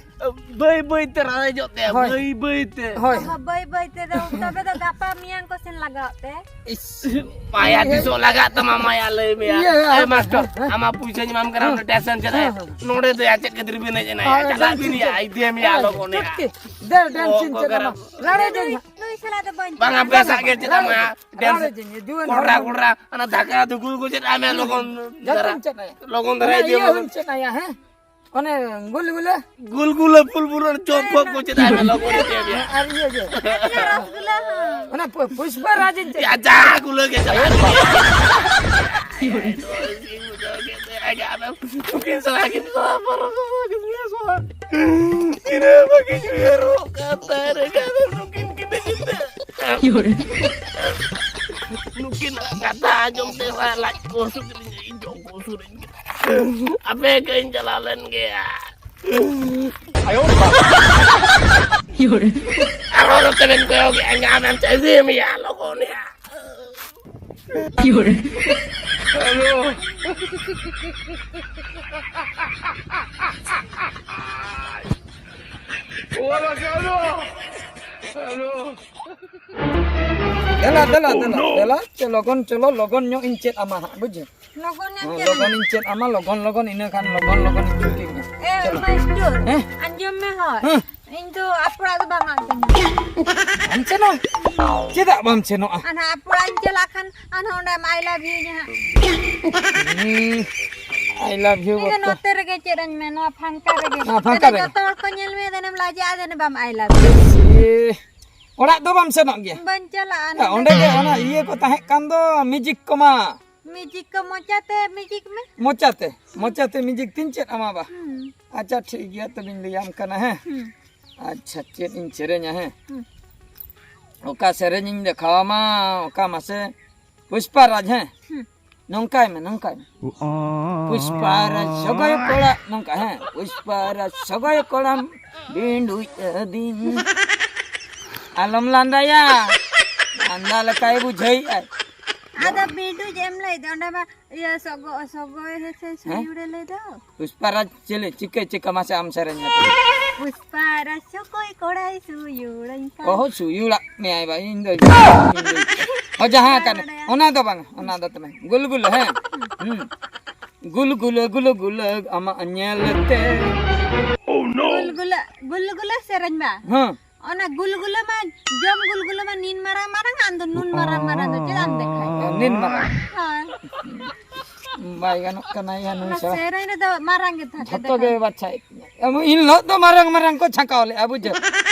ᱵᱟᱹᱭ ᱵᱟᱹᱭ ᱛᱮ ᱨᱟᱲᱮᱡᱚᱜ ᱛᱟᱭᱟ, ᱦᱳᱭ᱾ ᱵᱟᱹᱭ ᱵᱟᱹᱭ ᱛᱮ᱾ ᱦᱳᱭ᱾ ᱚᱦᱚ, ᱵᱟᱹᱭ ᱵᱟᱹᱭ ᱛᱮᱫᱚ, ᱛᱚᱵᱮ ᱫᱚ ᱜᱟᱯᱟ ᱢᱮᱭᱟᱝ ᱠᱚ ᱥᱮᱱ ᱞᱟᱜᱟᱣ ᱛᱮ᱾ ᱤᱥ᱾ ᱢᱟᱭᱟ ᱛᱤᱥᱚᱜ ᱞᱟᱜᱟᱜ ᱛᱟᱢᱟ, ᱢᱟᱭᱟ ᱞᱟᱹᱭ ᱢᱮᱭᱟ᱾ ᱤᱭᱟᱹ, ᱮ ᱦᱮᱸ, ᱢᱟᱥᱴᱟᱨ, ᱦᱮᱸ, ᱟᱢᱟᱜ ᱯᱩᱭᱥᱟᱹᱧ ᱮᱢᱟᱢ ᱠᱟᱱᱟ, ᱦᱮᱸ, ᱚᱸᱰᱮ ᱴᱮᱥᱚᱱ ᱪᱟᱞᱟᱜ ᱦᱮᱸ, ᱦᱮᱸ᱾ ᱱᱚᱰᱮ ᱫᱚ ᱭᱟ ᱪᱮᱫ ᱠᱷᱟᱹᱛᱤᱨ ᱵᱤᱱ ᱦᱮᱡ ᱮᱱᱟ? ᱦᱳᱭ, ᱪᱟᱞᱟᱜ ᱰᱟᱱᱥ ᱵᱤᱱ ᱤᱧ ᱭᱟ, ᱪᱮᱫ? ᱟᱭ ᱰᱤ ᱮᱢ ᱭᱟ, ᱦᱳᱭ, ᱞᱚᱜᱚᱱ ᱪᱮᱫ ᱭᱟ᱾ ᱠᱤ? ᱫᱮ, ᱰᱟᱱᱥ ᱚ, ᱤᱧ ᱪᱮᱫ ᱠᱚᱠᱨᱟ᱾ ᱟᱢᱟ? ᱨᱟᱲᱮ ᱡᱟᱹᱧ ᱦᱟᱸᱜ᱾ ᱱᱩᱭ ᱥᱟᱞᱟ ᱫᱚ ᱵᱟᱹᱧ ᱵᱟᱝᱟ, ᱪᱟᱞᱟᱜᱼᱟ᱾ ᱯᱮᱥᱟ ᱜᱮ ᱪᱮᱫ ᱟᱢᱟ? ᱨᱟᱲᱮ ᱰᱟᱱᱥ ᱡᱟᱹᱧ, ᱡᱩᱣᱟᱹᱱ ᱠᱚᱲᱟ, ᱦᱚᱲ᱾ ᱠᱚᱲᱟ, ᱚᱱᱟ ᱫᱷᱟᱠᱟ ᱫᱷᱩᱠᱩ ᱠᱚ ᱪᱮᱫ ᱟᱢᱮ ᱞᱚᱜᱚᱱ ᱡᱚᱛᱚᱧ ᱫᱷᱟᱨᱟ, ᱪᱮᱫ ᱟᱭᱟ᱾ ᱞᱚᱜᱚᱱ ᱫᱷᱟᱨᱟ ᱚᱱᱟ ᱤᱫᱤ ᱤᱭᱟᱹ ᱟᱢ ᱞᱚᱜᱚᱱ᱾ ᱦᱚᱸᱧ ᱪᱮᱫ ᱟᱭᱟ, ᱦᱮᱸ? ᱚᱱᱮ ᱜᱩᱞᱜᱩᱞᱟᱹ? ᱜᱩᱞᱜᱩᱞᱟᱹ, ᱯᱩᱞᱵᱩᱞᱟᱹ, ᱪᱚᱯ ᱯᱷᱚᱯ ᱠᱚ ᱪᱮᱫᱟᱜ ᱮᱢ ᱞᱚᱜᱚᱱ ᱤᱫᱤᱭᱟ? ᱟᱨ ᱤᱭᱟᱹ ᱜᱮ᱾ ᱨᱚᱥᱜᱩᱞᱟᱹ ᱦᱚᱸ᱾ ᱚᱱᱟ ᱯᱩ-, ᱯᱩᱥᱯᱟ ᱨᱟᱡᱽ ᱤᱧ ᱪᱮᱫ ᱭᱟ, ᱡᱟ ᱜᱩᱞᱟᱹ ᱜᱮ ᱪᱟᱞᱟᱜ ᱠᱟᱱᱟ᱾ ᱟᱢᱮᱢ ᱩᱠᱤᱞ ᱥᱟᱞᱟ ᱜᱮ᱾ ᱤᱱᱟᱹ ᱵᱟᱹᱜᱤᱧ ᱩᱭᱦᱟᱹᱨᱚᱜ ᱠᱟᱱ ᱛᱟᱦᱮᱸ ᱨᱮ, ᱟᱫᱚ ᱱᱩᱠᱤᱱ ᱠᱤᱱ ᱠᱤᱱ ᱱᱩᱠᱤᱱᱟᱜ ᱠᱟᱛᱷᱟ ᱟᱸᱡᱚᱢ ᱛᱮ ᱞᱟᱡ ᱠᱚ ᱦᱟᱹᱥᱩ ᱠᱤᱫᱤᱧᱟ, ᱤᱧ ᱡᱚᱢ ᱠᱚ ᱦᱟᱹᱥᱩ ᱞᱤᱧ ᱠᱟᱱᱟ᱾ ᱟᱯᱮ ᱠᱟᱹᱧ ᱪᱟᱞᱟᱣ ᱞᱮᱱ ᱜᱮᱭᱟ᱾ ᱟᱨᱦᱚᱸ ᱱᱚᱛᱮ ᱵᱮᱱ ᱠᱚᱭᱚᱜᱮᱜᱼᱟ, ᱧᱟᱢᱮᱢ ᱪᱟᱹᱥᱤᱭᱮᱢ ᱭᱟ, ᱞᱚᱜᱚᱱ ᱭᱟ᱾ ᱦᱮᱞᱳ᱾ ᱦᱮᱞᱳ᱾ ᱫᱮᱞᱟ, ᱫᱮᱞᱟ, ᱫᱮᱞᱟ, ᱫᱮᱞᱟ, ᱪᱚ ᱞᱚᱜᱚᱱ, ᱪᱚᱞᱚ, ᱞᱚᱜᱚᱱ ᱧᱚᱜ ᱤᱧ ᱪᱮᱫ ᱟᱢᱟ ᱦᱟᱸᱜ, ᱵᱩᱡᱷᱟᱹᱣ? ᱞᱚᱜᱚᱱ ᱧᱚᱜ ᱦᱮᱸ, ᱪᱮᱫ ᱞᱚᱜᱚᱱ ᱟᱢᱟ? ᱤᱧ ᱪᱮᱫ ᱟᱢᱟ, ᱞᱚᱜᱚᱱ, ᱞᱚᱜᱚᱱ, ᱤᱱᱟᱹ ᱠᱷᱟᱱ ᱞᱚᱜᱚᱱ, ᱞᱚᱜᱚᱱ ᱤᱧ ᱪᱮᱫ ᱟᱢᱟ᱾ ᱮ, ᱪᱚᱞᱚ᱾ ᱢᱟᱥᱴᱟᱨ, ᱦᱮᱸ? ᱟᱸᱡᱚᱢ ᱢᱮ ᱦᱳᱭ᱾ ᱦᱮᱸ᱾ ᱤᱧ ᱫᱚ ᱟᱯᱮ ᱚᱲᱟᱜ ᱫᱚ ᱵᱟᱝ ᱟᱫ ᱫᱤᱧᱟ᱾ ᱵᱟᱢ ᱥᱮᱱᱚᱜ? ᱪᱮᱫᱟᱜ ᱵᱟᱢ ᱥᱮᱱᱚᱜᱼᱟ? ᱟᱨ ᱦᱟᱸᱜ ᱟᱯᱮ ᱚᱲᱟᱜ ᱤᱧ ᱪᱟᱞᱟᱜ ᱠᱷᱟᱱ ᱟᱨᱦᱚᱸ ᱚᱸᱰᱮᱢ I love you ᱧᱟ ᱦᱟᱸᱜ᱾ ᱦᱩᱸ, I love you ᱤᱧ ᱫᱚ ᱵᱟᱯᱟ᱾ ᱱᱚᱛᱮ ᱨᱮᱜᱮ ᱪᱮᱫ ᱟᱹᱧ ᱢᱮ, ᱱᱚᱣᱟ ᱯᱷᱟᱝᱠᱟ ᱨᱮᱜᱮ᱾ ᱱᱚᱣᱟ ᱯᱷᱟᱝᱠᱟ ᱫᱮᱱᱮ ᱨᱮᱜᱮ? ᱡᱚᱛᱚ ᱦᱚᱲ ᱠᱚ ᱧᱮᱞ ᱢᱮᱭᱟ, ᱫᱮᱱᱮᱢ ᱞᱟᱡᱟᱜᱼᱟ, ᱫᱮᱱᱮ ᱵᱟᱢ I love you᱾ ᱮ, ᱚᱲᱟᱜ ᱫᱚ ᱵᱟᱢ ᱥᱮᱱᱚᱜ ᱜᱮᱭᱟ? ᱵᱟᱹᱧ ᱪᱟᱞᱟᱜᱼᱟ, ᱭᱟ, ᱱᱚᱰᱮ ᱚᱸᱰᱮ ᱜᱮ ᱜᱮ᱾ ᱚᱱᱟ ᱤᱭᱟᱹ ᱠᱚ ᱛᱟᱦᱮᱸ ᱠᱟᱱ ᱫᱚ, ᱢᱤᱣᱡᱤᱠ ᱠᱚᱢᱟ᱾ ᱢᱤᱣᱡᱤᱠ ᱠᱚ ᱢᱚᱪᱟᱛᱮ ᱢᱤᱣᱡᱤᱠ ᱢᱮ᱾ ᱢᱚᱪᱟᱛᱮ, ᱢᱚᱪᱟᱛᱮ ᱢᱤᱣᱡᱤᱠ ᱛᱤᱧ ᱪᱮᱫ ᱟᱢᱟ ᱵᱟ? ᱦᱩᱸ᱾ ᱟᱪᱪᱷᱟ, ᱴᱷᱤᱠ ᱜᱮᱭᱟ, ᱛᱚᱵᱮᱧ ᱞᱟᱹᱭᱟᱢ ᱠᱟᱱᱟ, ᱦᱮᱸ? ᱦᱩᱸ᱾ ᱟᱪᱪᱷᱟ, ᱪᱮᱫ ᱤᱧ ᱥᱮᱨᱮᱧᱟ, ᱦᱮᱸ? ᱦᱩᱸ᱾ ᱚᱠᱟ ᱥᱮᱨᱮᱧ ᱤᱧ ᱫᱮᱠᱷᱟᱣᱟᱢᱟ, ᱚᱠᱟ ᱢᱟᱥᱮ? ᱯᱩᱥᱯᱟ ᱨᱟᱡᱽ, ᱦᱮᱸ? ᱦᱩᱸ᱾ ᱱᱚᱝᱠᱟᱭ ᱢᱮ, ᱱᱚᱝᱠᱟᱭ ᱢᱮ᱾ ᱯᱩᱥᱯᱟ ᱨᱟᱡᱽ ᱥᱚᱜᱚᱭ ᱠᱚᱲᱟ, ᱱᱚᱝᱠᱟ, ᱦᱮᱸ? ᱯᱩᱥᱯᱟ ᱨᱟᱡᱽ ᱥᱚᱜᱚᱭ ᱠᱚᱲᱟᱢ ᱵᱤᱸᱰᱩᱡ ᱟᱹᱫᱤᱧ᱾ ᱟᱞᱚᱢ ᱞᱟᱸᱫᱟᱭᱟ, ᱞᱟᱸᱫᱟ ᱞᱮᱠᱟᱭ ᱵᱩᱡᱷᱟᱹᱣᱮᱫᱼᱟᱭ᱾ ᱟᱫᱚ ᱵᱤᱸᱰᱩᱡ ᱮᱢ ᱞᱟᱹᱭ ᱫᱚ, ᱚᱸᱰᱮ ᱢᱟ ᱤᱭᱟᱹ ᱥᱚᱜᱚ-, ᱥᱚᱜᱚᱭ ᱦᱮᱸ ᱥᱮ ᱦᱮᱸ? ᱥᱩᱭᱩᱲᱮ ᱞᱟᱹᱭ ᱫᱚ᱾ ᱯᱩᱥᱯᱟ ᱨᱟᱡᱽ ᱪᱮᱞᱮ? ᱪᱤᱠᱟᱹ, ᱪᱤᱠᱟᱹ ᱢᱟᱥᱮ ᱟᱢ ᱥᱮᱨᱮᱧ ᱢᱮ᱾ ᱯᱩᱥᱯᱟ ᱨᱟᱡᱽ ᱥᱚᱜᱚᱭ ᱠᱚᱲᱟᱭ ᱥᱩᱭᱩᱲᱟᱹᱧ ᱠᱟᱱ᱾ ᱚᱦᱚ, ᱥᱩᱭᱩᱲᱟᱜ ᱢᱮᱭᱟᱭ ᱵᱟ, ᱤᱧ ᱫᱚ, ᱤᱧ ᱫᱚ᱾ ᱚ, ᱡᱟᱦᱟᱸ ᱵᱟᱭ ᱠᱟᱱ, ᱵᱟᱰᱟᱭᱟ᱾ ᱚᱱᱟ ᱫᱚ ᱵᱟᱝ, ᱚᱱᱟ ᱫᱚ ᱛᱚᱵᱮ᱾ ᱜᱩᱞ ᱜᱩᱞ, ᱦᱮᱸ? ᱦᱩᱸ᱾ ᱜᱩᱞ ᱜᱩᱞᱟᱹ, ᱜᱩᱞ ᱜᱩᱞᱟᱹ, ᱟᱢᱟᱜ ᱧᱮᱞ ᱛᱮ᱾ ᱜᱩᱞ ᱜᱩᱞᱟᱹ, ᱜᱩᱞ ᱜᱩᱞᱟᱹ ᱥᱮᱨᱮᱧ ᱵᱟ? ᱦᱮᱸ᱾ ᱚᱱᱟ ᱜᱩᱞᱜᱩᱞᱟᱹ ᱢᱟ, ᱡᱚᱢ ᱜᱩᱞᱜᱩᱞᱟᱹ ᱢᱟ ᱱᱤᱱ ᱢᱟᱨᱟᱝ ᱢᱟᱨᱟᱝ, ᱟᱢ ᱫᱚ ᱱᱩᱱ ᱢᱟᱨᱟᱝ ᱢᱟᱨᱟᱝ ᱫᱚ ᱪᱮᱫᱟᱜ ᱮᱢ ᱫᱮᱠᱷᱟᱣᱮᱫ? ᱚ, ᱱᱤᱱ ᱢᱟᱨᱟᱝ᱾ ᱦᱳᱭ᱾ ᱵᱟᱭ ᱜᱟᱱᱚᱜ ᱠᱟᱱᱟ ᱭᱟ ᱱᱩᱭ ᱚᱱᱟ ᱥᱟᱞᱟ᱾ ᱥᱮᱨᱮᱧ ᱨᱮᱫᱚ ᱢᱟᱨᱟᱝ ᱜᱮ ᱛᱟᱦᱮᱸ ᱡᱷᱚᱛᱚ ᱜᱮ ᱫᱮᱠᱷᱟᱣ᱾ ᱵᱟᱪᱷᱟᱭᱮᱫ ᱛᱤᱧᱟᱹ᱾ ᱮᱱ ᱦᱤᱞᱳᱜ ᱫᱚ ᱢᱟᱨᱟᱝ ᱢᱟᱨᱟᱝ ᱠᱚ ᱪᱷᱟᱸᱠᱟᱣ ᱞᱮᱫᱼᱟ, ᱵᱩᱡᱷᱟᱹᱣ᱾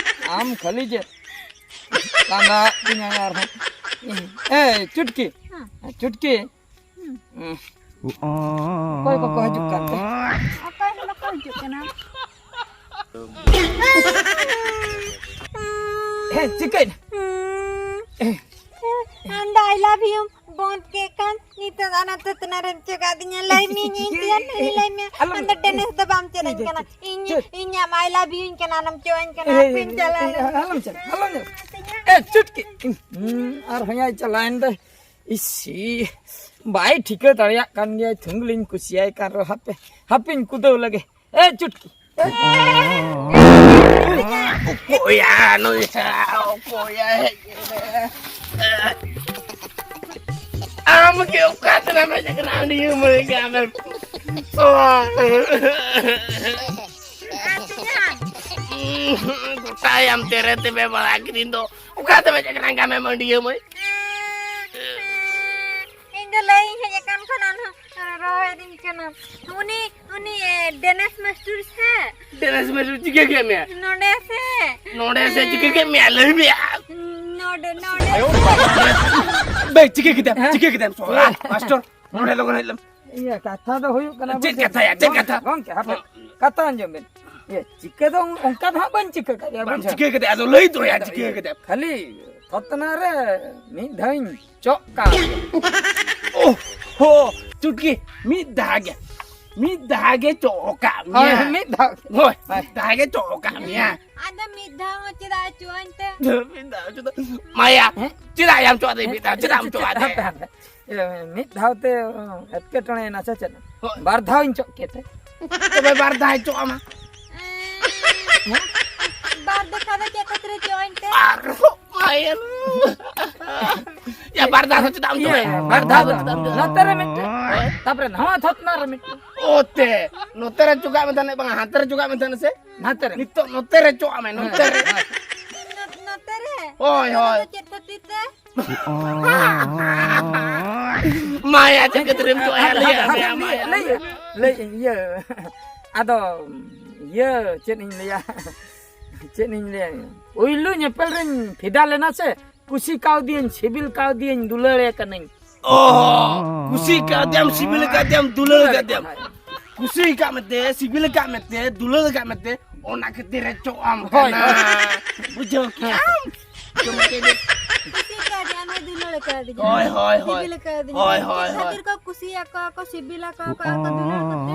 ᱟᱢ ᱠᱷᱟᱹᱞᱤ ᱡᱮ ᱞᱟᱸᱫᱟ ᱛᱤᱧᱟᱹ ᱟᱨᱦᱚᱸ᱾ ᱮᱭ, ᱪᱩᱴᱠᱤ᱾ ᱦᱮᱸ᱾ ᱪᱩᱴᱠᱤ᱾ ᱦᱩᱸ᱾ ᱦᱩᱸ᱾ ᱚᱠᱚᱭ ᱠᱚᱠᱚ ᱦᱤᱡᱩᱜ ᱠᱟᱱ ᱛᱮ? ᱚᱠᱚᱭ ᱦᱚᱸ ᱵᱟᱠᱚ ᱦᱤᱡᱩᱜ ᱠᱟᱱᱟ᱾ ᱮ, ᱪᱤᱠᱟᱹᱭᱮᱱᱟ? ᱦᱩᱸ᱾ ᱮ᱾ ᱟᱢ ᱫᱚ I love you ᱵᱚᱸᱫᱽ ᱠᱮᱫ ᱠᱷᱟᱱ ᱱᱤᱛᱚᱜ ᱫᱚ ᱚᱱᱟ ᱛᱚᱛᱱᱟ ᱨᱮᱢ ᱪᱚᱜᱟᱜ ᱫᱤᱧᱟ᱾ ᱞᱟᱹᱭ ᱢᱤᱭᱟᱹᱧ ᱤᱧ ᱪᱮᱫ ᱞᱟᱹᱭ ᱞᱟᱹᱭ ᱢᱮᱭᱟ? ᱟᱞᱚᱢ ᱟᱢ ᱫᱚ ᱰᱮᱱᱮᱥ ᱫᱚ ᱵᱟᱢ ᱪᱮᱫ ᱟᱹᱧ ᱠᱟᱱᱟ᱾ ᱤᱧ, ᱤᱧ ᱟᱢ I love you ᱤᱧ ᱠᱟᱱᱟ, ᱟᱞᱚᱢ ᱪᱚᱜ ᱟᱹᱧ ᱠᱟᱱᱟ᱾ ᱮ, ᱦᱟᱯᱮᱧ ᱪᱟᱞᱟᱜᱼᱟ᱾ ᱟᱞᱚᱢ ᱪᱟᱞᱟᱜ, ᱟᱞᱚᱢ ᱪᱟᱞᱟᱜ᱾ ᱮ, ᱪᱩᱴᱠᱤ᱾ ᱦᱩᱸ, ᱟᱨ ᱦᱚᱸᱭᱟᱭ ᱪᱟᱞᱟᱣᱮᱱ ᱫᱚ᱾ ᱤᱥᱤ, ᱵᱟᱭ ᱴᱷᱤᱠᱟᱹ ᱫᱟᱲᱮᱭᱟᱜ ᱠᱟᱱ ᱜᱮᱭᱟᱭ, ᱛᱷᱩᱝᱞᱤᱧ ᱠᱩᱥᱤᱭᱟᱭ ᱠᱟᱱ ᱨᱮᱦᱚᱸ᱾ ᱦᱟᱯᱮ, ᱦᱟᱯᱮᱧ ᱠᱩᱫᱟᱹᱣ ᱞᱮᱜᱮ᱾ ᱮ, ᱪᱩᱴᱠᱤ᱾ ᱚᱠᱚᱭᱟ ᱱᱩᱭ? ᱚᱠᱚᱭᱟ ᱦᱮᱡ ᱮᱱᱟ? ᱟᱢ ᱜᱮ ᱚᱠᱟ ᱛᱮᱱᱟᱜ ᱢᱮᱡᱮ ᱠᱟᱱᱟ? ᱟᱹᱰᱤ ᱢᱟᱹᱭ ᱜᱮ ᱟᱢᱮᱢ᱾ ᱜᱚᱴᱟᱭᱟᱢ ᱛᱮᱨᱮ ᱛᱮᱵᱮ ᱵᱟᱲᱟ ᱠᱤᱫᱤᱧ ᱫᱚ᱾ ᱚᱠᱟ ᱛᱮ ᱢᱮᱡᱮ ᱠᱟᱱᱟ ᱜᱟᱢᱮ ᱢᱟᱹᱰᱤᱭᱟᱹ ᱢᱟᱹᱭ? ᱤᱧ ᱫᱚ ᱞᱟᱹᱭ ᱤᱧ ᱦᱮᱡ ᱟᱠᱟᱱ ᱠᱷᱟᱱ ᱟᱨᱦᱚᱸ ᱨᱚᱦᱚᱭ ᱫᱤᱧ ᱠᱟᱱᱟ᱾ ᱩᱱᱤ, ᱩᱱᱤ, ᱮ, ᱰᱮᱱᱮᱥ ᱢᱟᱥᱴᱩᱨ ᱥᱮ? ᱰᱮᱱᱮᱥ ᱢᱟᱥᱴᱩᱨ ᱪᱤᱠᱟᱹ ᱠᱮᱫ ᱢᱮᱭᱟ? ᱱᱚᱰᱮ ᱥᱮ? ᱱᱚᱰᱮ ᱥᱮ ᱪᱤᱠᱟᱹ ᱠᱮᱫ ᱢᱮᱭᱟ? ᱞᱟᱹᱭ ᱢᱮᱭᱟ᱾ ᱱᱚᱰᱮ, ᱱᱚᱰᱮ᱾ ᱵᱮ, ᱪᱤᱠᱟᱹ ᱠᱮᱫᱟᱢ? ᱦᱮᱸ? ᱪᱤᱠᱟᱹ ᱠᱮᱫᱟᱢ? ᱥᱚᱨᱟ, ᱢᱟᱥᱴᱚᱨ, ᱱᱚᱰᱮ ᱞᱚᱜᱚᱱ ᱦᱮᱡ ᱞᱮᱢ᱾ ᱤᱭᱟᱹ, ᱠᱟᱛᱷᱟ ᱫᱚ ᱦᱩᱭᱩᱜ ᱠᱟᱱᱟ, ᱪᱮᱫ ᱵᱩᱡᱷᱟᱹᱣ? ᱠᱟᱛᱷᱟᱭᱟ? ᱪᱮᱫ ᱜᱚᱝ-, ᱠᱟᱛᱷᱟ? ᱜᱚᱝᱠᱮ, ᱦᱟᱯᱮ, ᱠᱟᱛᱷᱟ ᱟᱸᱡᱚᱢ ᱵᱮᱱ᱾ ᱤᱭᱟᱹ, ᱪᱤᱠᱟᱹ ᱫᱚ ᱚᱱᱠᱟ ᱫᱚ ᱦᱟᱸᱜ ᱵᱟᱹᱧ ᱪᱤᱠᱟᱹ ᱠᱟᱜ ᱜᱮᱭᱟ, ᱵᱟᱢ ᱵᱩᱡᱷᱟᱹᱣ? ᱪᱤᱠᱟᱹ ᱠᱟᱫᱟ? ᱟᱫᱚ ᱞᱟᱹᱭ ᱫᱚ ᱭᱟ, ᱟᱫᱚ ᱪᱤᱠᱟᱹ ᱤᱭᱟᱹ, ᱠᱟᱫᱟ? ᱠᱷᱟᱹᱞᱤ ᱛᱷᱚᱛᱱᱟ ᱨᱮ ᱢᱤᱫ ᱫᱷᱟᱣᱤᱧ ᱪᱚᱜ ᱠᱟᱜ᱾ ᱳ ᱦᱳ, ᱪᱩᱴᱠᱤ, ᱢᱤᱫ ᱫᱷᱟᱣ ᱜᱮ, ᱢᱤᱫ ᱫᱷᱟᱣ ᱜᱮ ᱪᱚᱜ ᱠᱟᱜ ᱦᱳᱭ, ᱢᱮᱭᱟ᱾ ᱢᱤᱫ ᱫᱷᱟᱣ᱾ ᱦᱳᱭ, ᱦᱳᱭ᱾ ᱢᱤᱫ ᱫᱷᱟᱣ ᱜᱮ ᱪᱚᱜ ᱠᱟᱜ ᱢᱮᱭᱟ᱾ ᱟᱫᱚ ᱢᱤᱫ ᱫᱷᱟᱣ ᱦᱚᱸ ᱪᱮᱫᱟᱜ ᱪᱚᱜ ᱟᱹᱧ ᱛᱮ? ᱢᱤᱫ ᱫᱷᱟᱣ ᱪᱚᱜ ᱫᱚ᱾ ᱢᱟᱭᱟ, ᱦᱮᱸ? ᱪᱮᱫᱟᱜ ᱭᱟᱢ ᱪᱚᱜ ᱟᱫᱮ ᱢᱤᱫ ᱫᱷᱟᱣ? ᱪᱮᱫᱟᱜ ᱮᱢ ᱪᱚᱜ ᱟᱫᱮ? ᱦᱟᱯᱮ, ᱦᱟᱯᱮ᱾ ᱮ, ᱢᱤᱫ ᱫᱷᱟᱣ ᱛᱮ, ᱚ, ᱮᱴᱠᱮᱴᱚᱬᱮ ᱮᱱᱟ ᱥᱮ ᱪᱮᱫ? ᱦᱳᱭ᱾ ᱵᱟᱨ ᱫᱷᱟᱣ ᱤᱧ ᱪᱚᱜ ᱠᱮᱫ ᱛᱮ᱾ ᱛᱚᱵᱮ ᱵᱟᱨ ᱫᱷᱟᱣ ᱪᱚᱜ ᱟᱢᱟ᱾ ᱵᱟᱨ ᱫᱮᱠᱷᱟ ᱫᱚ ᱪᱮᱫ ᱠᱷᱟᱹᱛᱤᱨ ᱪᱚᱜ ᱟᱹᱧ ᱛᱮ? ᱟᱨᱦᱚᱸ ᱯᱟᱭᱮᱞ᱾ ᱭᱟ, ᱵᱟᱨ ᱫᱷᱟᱣ ᱫᱚ ᱪᱮᱫᱟᱜ ᱮᱢ ᱤᱭᱟᱹ, ᱪᱚᱜ ᱟᱭᱟ? ᱵᱟᱨ ᱫᱷᱟᱣ ᱫᱚ ᱪᱮᱫᱟᱜ ᱮᱢ ᱪᱚᱜ ᱟᱭᱟ? ᱱᱚᱛᱮ ᱨᱮ ᱢᱤᱫᱴᱮᱱ, ᱦᱳᱭ᱾ ᱛᱟᱯᱚᱨᱮ ᱱᱟᱣᱟ ᱛᱷᱚᱛᱱᱟ ᱨᱮ ᱢᱤᱫᱴᱮᱱ᱾ ᱚᱛᱮ, ᱱᱚᱛᱮ ᱨᱮ ᱪᱚᱜᱟᱜ ᱢᱮ ᱛᱟᱦᱮᱸᱫ, ᱵᱟᱝ ᱦᱟᱱᱛᱮ ᱨᱮ ᱪᱚᱜᱟᱜ ᱢᱮ ᱛᱟᱦᱮᱸᱫ ᱥᱮ? ᱱᱟᱛᱮ ᱨᱮ᱾ ᱱᱤᱛᱚᱜ ᱱᱚᱛᱮ ᱨᱮ ᱪᱚᱜ ᱟᱢᱮ, ᱱᱚᱛᱮ ᱨᱮ᱾ ᱦᱮᱸ, ᱦᱮᱸ᱾ ᱱᱚ-, ᱱᱚᱛᱮ ᱨᱮ? ᱦᱳᱭ, ᱦᱳᱭ᱾ ᱟᱫᱚ ᱪᱮᱫ ᱠᱷᱟᱹᱛᱤᱨ ᱛᱮ? ᱢᱟᱭᱟ, ᱪᱮᱫ ᱠᱷᱟᱹᱛᱤᱨᱮᱢ ᱪᱚᱜ ᱟᱭᱟ? ᱞᱟᱹᱭ ᱟᱭ ᱢᱮ, ᱢᱟᱭᱟ᱾ ᱞᱟᱹᱭ, ᱞᱟᱹᱭ, ᱤᱭᱟᱹ, ᱟᱫᱚ, ᱤᱭᱟᱹ, ᱪᱮᱫ ᱤᱧ ᱞᱟᱹᱭᱟ? ᱪᱮᱫ ᱤᱧ ᱞᱟᱹᱭᱟ? ᱯᱩᱭᱞᱩ ᱧᱮᱯᱮᱞ ᱨᱤᱧ ᱯᱷᱤᱫᱟ ᱞᱮᱱᱟ ᱥᱮ, ᱠᱩᱥᱤ ᱠᱟᱣᱫᱤᱭᱟᱹᱧ, ᱥᱤᱵᱤᱞ ᱠᱟᱣᱫᱤᱭᱟᱹᱧ, ᱫᱩᱞᱟᱹᱲᱮ ᱠᱟᱹᱱᱟᱹᱧ᱾ ᱚ, ᱠᱩᱥᱤ ᱠᱟᱫᱮᱭᱟᱢ, ᱥᱤᱵᱤᱞ ᱠᱟᱫᱮᱭᱟᱢ, ᱫᱩᱞᱟᱹᱲ ᱠᱟᱫᱮᱭᱟᱢ᱾ ᱠᱩᱥᱤ ᱠᱟᱫ ᱢᱮᱛᱮ, ᱥᱤᱵᱤᱞ ᱠᱟᱫ ᱢᱮᱛᱮ, ᱫᱩᱞᱟᱹᱲ ᱠᱟᱫ ᱢᱮᱛᱮ, ᱚᱱᱟ ᱠᱷᱟᱹᱛᱤᱨ ᱮ ᱪᱚᱜ ᱟᱢ ᱦᱳᱭ, ᱠᱟᱱᱟ᱾ ᱦᱳᱭ᱾ ᱵᱩᱡᱷᱟᱹᱣ ᱠᱮᱜ ᱟᱢ? ᱪᱚᱜ ᱠᱮᱫ ᱢᱮ᱾ ᱠᱩᱥᱤ ᱠᱟᱣᱫᱤᱧᱟ, ᱱᱩᱭ ᱫᱩᱞᱟᱹᱲ ᱠᱟᱣᱫᱤᱧᱟ᱾ ᱦᱳᱭ, ᱦᱳᱭ, ᱦᱳᱭ᱾ ᱥᱤᱵᱤᱞ ᱠᱟᱣᱫᱤᱧᱟ᱾ ᱦᱳᱭ, ᱦᱳᱭ, ᱪᱮᱫ ᱦᱳᱭ᱾ ᱠᱷᱟᱹᱛᱤᱨ ᱠᱚ ᱠᱩᱥᱤᱭᱟᱠᱚᱣᱟ ᱠᱚ, ᱥᱤᱵᱤᱞ ᱟᱠᱚᱣᱟ ᱠᱚ, ᱟᱨ ᱠᱚ ᱫᱩᱞᱟᱹᱲ ᱠᱟᱛᱮ?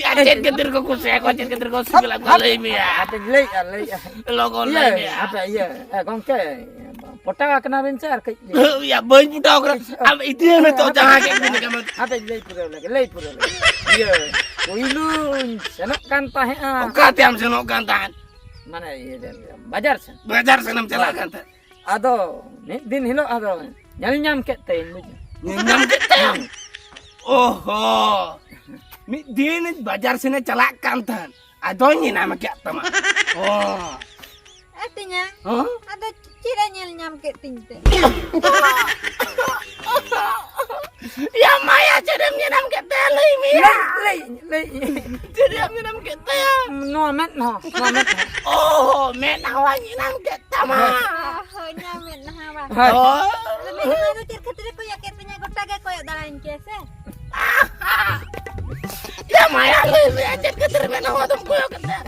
ᱭᱟ, ᱪᱮᱫ ᱠᱷᱟᱹᱛᱤᱨ ᱠᱚ ᱠᱩᱥᱤᱭᱟᱠᱚᱣᱟ, ᱪᱮᱫ ᱠᱷᱟᱹᱛᱤᱨ ᱠᱚ ᱥᱤᱵᱤᱞ ᱟᱠᱚᱣᱟ, ᱞᱟᱹᱭ ᱢᱮᱭᱟ᱾ ᱦᱟᱯᱮ, ᱞᱟᱹᱭᱮᱜᱼᱟ, ᱞᱟᱹᱭᱮᱜᱼᱟ᱾ ᱞᱚᱜᱚᱱ ᱤᱭᱟᱹ, ᱞᱟᱹᱭ ᱢᱮᱭᱟ᱾ ᱦᱟᱯᱮ, ᱤᱭᱟᱹ, ᱮ, ᱜᱚᱝᱠᱮ, ᱯᱚᱴᱟᱣ ᱟᱠᱟᱱᱟ ᱵᱤᱱ ᱥᱮ ᱟᱨ ᱠᱟᱹᱡ ᱞᱤᱧ ᱭᱟ, ᱵᱟᱹᱧ ᱯᱚᱴᱟᱣ ᱟᱠᱟᱱᱟ᱾ ᱟᱢ ᱤᱫᱤᱭᱮᱢ ᱱᱤᱛᱚᱜ ᱦᱟᱯᱮ, ᱡᱟᱦᱟᱸ ᱜᱮ ᱦᱟᱯᱮ, ᱢᱮᱱ ᱠᱟᱢᱟ᱾ ᱦᱟᱯᱮ, ᱞᱟᱹᱭ ᱯᱩᱨᱟᱹᱣ ᱞᱮᱜᱮ, ᱞᱟᱹᱭ ᱯᱩᱨᱟᱹᱣ ᱞᱮᱜᱮ᱾ ᱤᱭᱟᱹ, ᱯᱩᱭᱞᱩᱧ ᱥᱮᱱᱚᱜ ᱠᱟᱱ ᱛᱟᱦᱮᱸᱜᱼᱟ᱾ ᱚᱠᱟᱛᱮ ᱟᱢ ᱥᱮᱱᱚᱜ ᱠᱟᱱ ᱛᱟᱦᱮᱸᱫ? ᱢᱟᱱᱮ, ᱤᱭᱟᱹ, ᱵᱟᱡᱟᱨ ᱥᱮᱱ᱾ ᱵᱟᱡᱟᱨ ᱥᱮᱱᱮᱢ ᱪᱟᱞᱟᱜ ᱠᱟᱱ ᱛᱟᱦᱮᱸᱫ? ᱟᱫᱚ ᱢᱤᱫ ᱫᱤᱱ ᱦᱤᱞᱳᱜ ᱟᱫᱚ ᱧᱮᱞ ᱧᱟᱢ ᱠᱮᱫ ᱛᱟᱭᱟᱹᱧ, ᱵᱩᱡᱷᱟᱹᱣ᱾ ᱧᱮᱞ ᱧᱟᱢ ᱠᱮᱫ ᱛᱟᱭᱟᱢ? ᱚᱦᱚ, ᱢᱤᱫ ᱫᱤᱱ ᱵᱟᱡᱟᱨ ᱥᱮᱱᱮ ᱪᱟᱞᱟᱜ ᱠᱟᱱ ᱛᱟᱦᱮᱸᱫ, ᱟᱫᱚᱧ ᱧᱮᱞ ᱧᱟᱢ ᱠᱮᱫ ᱛᱟᱢᱟ᱾ ᱚ᱾ ᱮ ᱛᱤᱧᱟ, ᱦᱚᱸ? ᱟᱫᱚ ᱪᱮᱫ ᱮ ᱧᱮᱞ ᱧᱟᱢ ᱠᱮᱫ ᱛᱤᱧ ᱛᱮ? ᱭᱟ ᱢᱟᱭᱟ, ᱪᱮᱫ ᱮᱢ ᱧᱮᱞ ᱧᱟᱢ ᱠᱮᱫ ᱛᱟᱭᱟ, ᱞᱟᱹᱭ ᱢᱮᱭᱟ᱾ ᱞᱟᱹᱭ, ᱞᱟᱹᱭ, ᱞᱟᱹᱭ᱾ ᱪᱮᱫ ᱮᱢ ᱧᱮᱞ ᱧᱟᱢ ᱠᱮᱫ ᱛᱟᱭᱟ? ᱱᱚᱣᱟ ᱢᱮᱫ ᱦᱚᱸ, ᱱᱚᱣᱟ ᱢᱮᱫ ᱦᱚᱸ᱾ ᱚ, ᱢᱮᱫ ᱦᱟᱣᱟᱧ ᱧᱮᱞ ᱧᱟᱢ ᱠᱮᱫ ᱛᱟᱢᱟ᱾ ᱦᱳᱭ᱾ ᱚ, ᱦᱳᱭ, ᱧᱟᱢ ᱢᱮᱫ ᱦᱟᱣᱟ᱾ ᱦᱳᱭ᱾ ᱟᱫᱚ ᱢᱮᱫ ᱦᱟᱣᱟ ᱫᱚ ᱪᱮᱫ ᱠᱷᱟᱹᱛᱤᱨ ᱮ ᱠᱚᱭᱚᱜ ᱠᱮᱫ ᱛᱤᱧᱟ? ᱜᱚᱴᱟ ᱜᱮ ᱠᱚᱭᱚᱜ ᱫᱟᱲᱟᱭᱟᱹᱧ ᱠᱮᱭᱟ ᱥᱮ᱾ ᱭᱟ ᱢᱟᱭᱟ, ᱞᱟᱹᱭ ᱢᱮ, ᱪᱮᱫ ᱠᱷᱟᱹᱛᱤᱨ ᱢᱮᱫ ᱦᱟᱣᱟ ᱫᱚᱢ ᱠᱚᱭᱚᱜ ᱠᱮᱫ ᱛᱟᱭᱟ?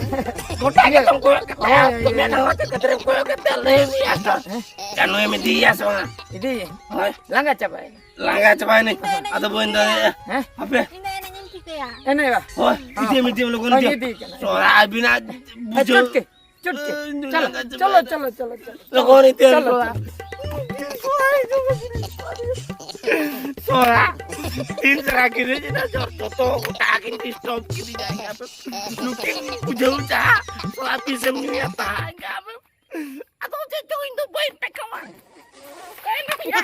ᱜᱚᱴᱟ ᱜᱮ ᱫᱚᱢ ᱠᱚᱭᱚᱜ ᱠᱮᱫ ᱛᱟᱭᱟ᱾ ᱦᱳᱭ, ᱦᱳᱭ, ᱢᱮᱫ ᱦᱟᱣᱟ ᱪᱮᱫ ᱠᱷᱟᱹᱛᱤᱨ ᱮᱢ ᱠᱚᱭᱚᱜ ᱠᱮᱫ ᱛᱟᱭᱟ? ᱞᱟᱹᱭ ᱢᱮᱭᱟ ᱛᱚ᱾ ᱦᱮᱸ? ᱪᱟ ᱱᱩᱭᱮᱢ ᱤᱫᱤᱭᱮᱭᱟ ᱥᱮ ᱵᱟᱝ? ᱤᱫᱤᱭᱮᱭᱟᱹᱧ᱾ ᱦᱳᱭ᱾ ᱞᱟᱸᱜᱟ ᱪᱟᱵᱟᱭᱮᱱᱟ᱾ ᱞᱟᱸᱜᱟ ᱪᱟᱵᱟᱭᱮᱱᱟᱹᱧ᱾ ᱤᱧ ᱫᱚ ᱮᱱᱮᱡ ᱟᱫᱚ ᱵᱟᱹᱧ ᱤᱧ ᱫᱟᱲᱮᱭᱟᱜᱼᱟ᱾ ᱴᱷᱤᱠᱟᱹᱭᱟ᱾ ᱦᱮᱸ? ᱦᱟᱯᱮ᱾ ᱤᱧ ᱫᱚ ᱮᱱᱮᱡ ᱤᱧ ᱴᱷᱤᱠᱟᱹᱭᱟ᱾ ᱮᱱᱮᱡ ᱵᱟ? ᱦᱳᱭ, ᱦᱚᱸ᱾ ᱤᱫᱤᱭᱮᱢ, ᱤᱫᱤᱭᱮᱢ, ᱞᱚᱜᱚᱱ ᱦᱳᱭ, ᱤᱫᱤᱭᱮᱢ᱾ ᱤᱫᱤᱭᱮ ᱠᱟᱱᱟ᱾ ᱥᱚᱨᱟ ᱟᱹᱵᱤᱱᱟᱜ ᱦᱮᱸ, ᱵᱩᱡᱷᱟᱹᱣ᱾ ᱪᱚᱴ ᱠᱮ, ᱪᱚᱴ ᱠᱮ᱾ ᱮ, ᱤᱧ ᱫᱚ ᱪᱚᱞᱚ, ᱞᱟᱸᱜᱟ ᱪᱚᱞᱚ, ᱪᱟᱵᱟᱭᱮᱱᱟ᱾ ᱪᱚᱞᱚ, ᱪᱚᱞᱚ, ᱪᱚᱞᱚ᱾ ᱞᱚᱜᱚᱱ ᱤᱫᱤᱭᱮᱢ, ᱪᱚᱞᱚ, ᱥᱚᱨᱟ᱾ ᱪᱚᱞᱚ᱾ ᱥᱚᱨᱟ᱾ ᱛᱤᱱ ᱥᱟᱨᱟ ᱜᱤᱨᱟᱹ ᱡᱮᱱᱟ ᱡᱚᱛᱚ ᱜᱚᱴᱟ ᱠᱤᱱ disturb ᱠᱤᱫᱤᱧᱟ᱾ ᱱᱩᱠᱤᱱ ᱵᱩᱡᱷᱟᱹᱣ ᱪᱟ᱾ ᱥᱚᱨᱟ ᱛᱤᱥᱮᱢ ᱧᱩᱭᱟ ᱛᱟᱦᱟᱸ? ᱟᱫᱚ ᱪᱮᱫ ᱪᱚ ᱤᱧ ᱫᱚ ᱵᱟᱹᱧ ᱴᱮᱠᱟᱣᱟ᱾ ᱚᱠᱟᱭᱮᱱᱟ ᱭᱟ?